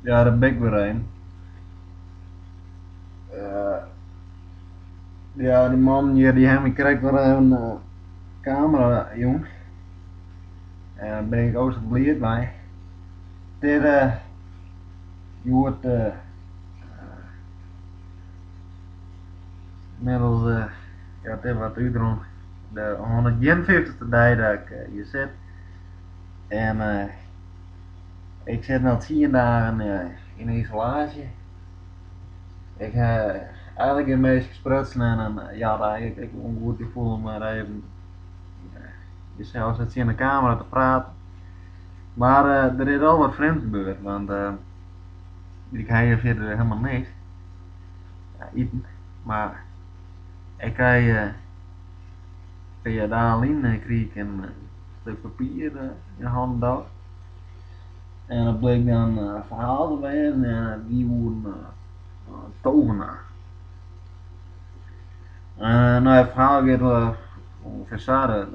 Ja, dêr bin ik wer even. Ja, dy mannen hjir dy hawwe my krekt wer even in kamera jûn. En dêr bin ik o sa bliid mei. It is hjoed ynmiddels, ja it is wat útrûn, de hûndertienenfyftichste dei dat ik hjir sit. En ik sit no tsien dagen yn isolaasje. Ik ha eigentlik gjin minske sprutsen en ja, eigentlik ek wol in goed gefoel om mar even jesels tsjin de kamera te praten. Mar der is al wat frjemds gebeurd, want ik ha hjir fierder helemaal niks. Ja, iten. Mar ik krij in pear dagen lyn krige ik in stik papier yn 'e hannen doud. En dat bleek dan in ferhaal te wêzen en it gie oer in tovenaar. No, it ferhaal giet ûngefear sa, de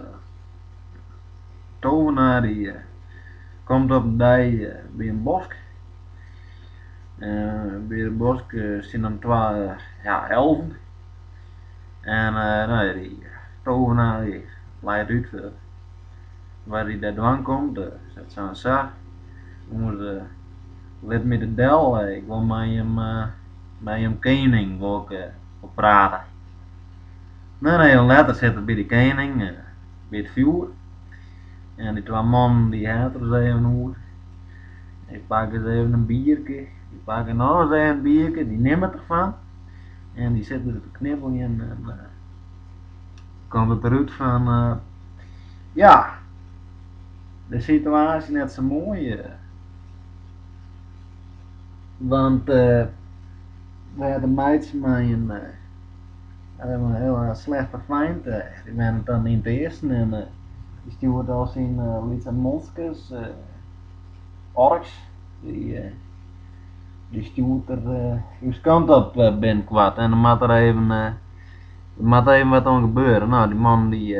tovenaar dy komt op in dei by in bosk. En by de bosk stean dan twa, ja, elven. En no ja, dy tovenaar dy leit út wêr hy dêr dwaan komt, seit sa en sa. Jonges, lit my der del, ik wol mei jim, mei jim kening wol ik wol prate. No, en even letter sit er by de kening, by it fjoer. En dy twa mannen dy ha it der ris even oer. Dy pakke ris even in bierke, dy pakke noch ris even in bierke, dy nimme derfan. En dy sitte der te knibbeljen en komt it derút fan, ja, de situaasje net sa moai. Want we ha te meitsjen mei in hiele slechte feint. Dy wennet dan yn it easten en dy stjoert al syn lytse monsterkes, orks, dy stjoert er ús kant op binnenkoart. En dan moat der even, der moat even wat oan gebeure. No, dy mannen dy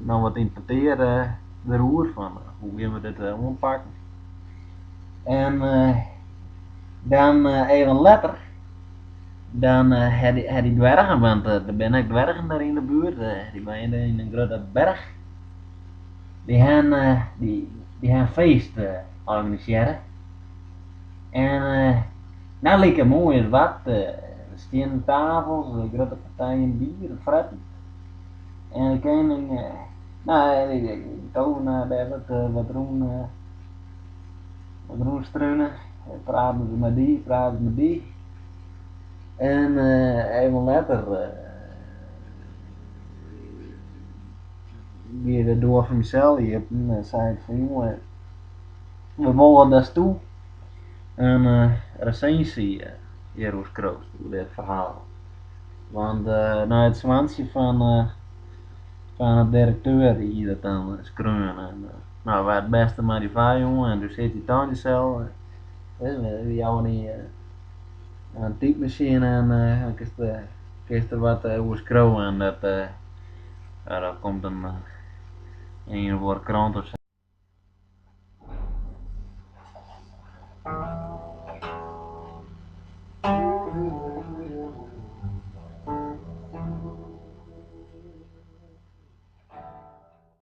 no wat yn petear deroer fan hoe gean we dit oanpakken. En dan even letter, dan ha dy dwergen, want der binne ek dwergen dêr yn 'e buert, dy wenje yn in grutte berch, dy ha, dy ha in feest organisearre. En no like moai as wat, stiennen tafels, grutte partijen bier, fretten. En de kening, no, dy tovenaar dêr wat rûn, wat rûnstrune, praten se mei dy, praten se mei dy. En even letter gie de doar fan myn sel iepen en sei er fan jonge, we wolle datsto in resinsje hjiroer skriuwst, oer dit ferhaal. Want no, it soantsje fan de direkteur dy hie dat dan skreaun. En no, wy it bêste mei dy foar, jonge, en do sitst hjir toch yn de sel. We jouwe dy in typmasine en dan kinst der wat oer skriuwe en dat, ja, dat komt dan yn ien of oare krante ofsa.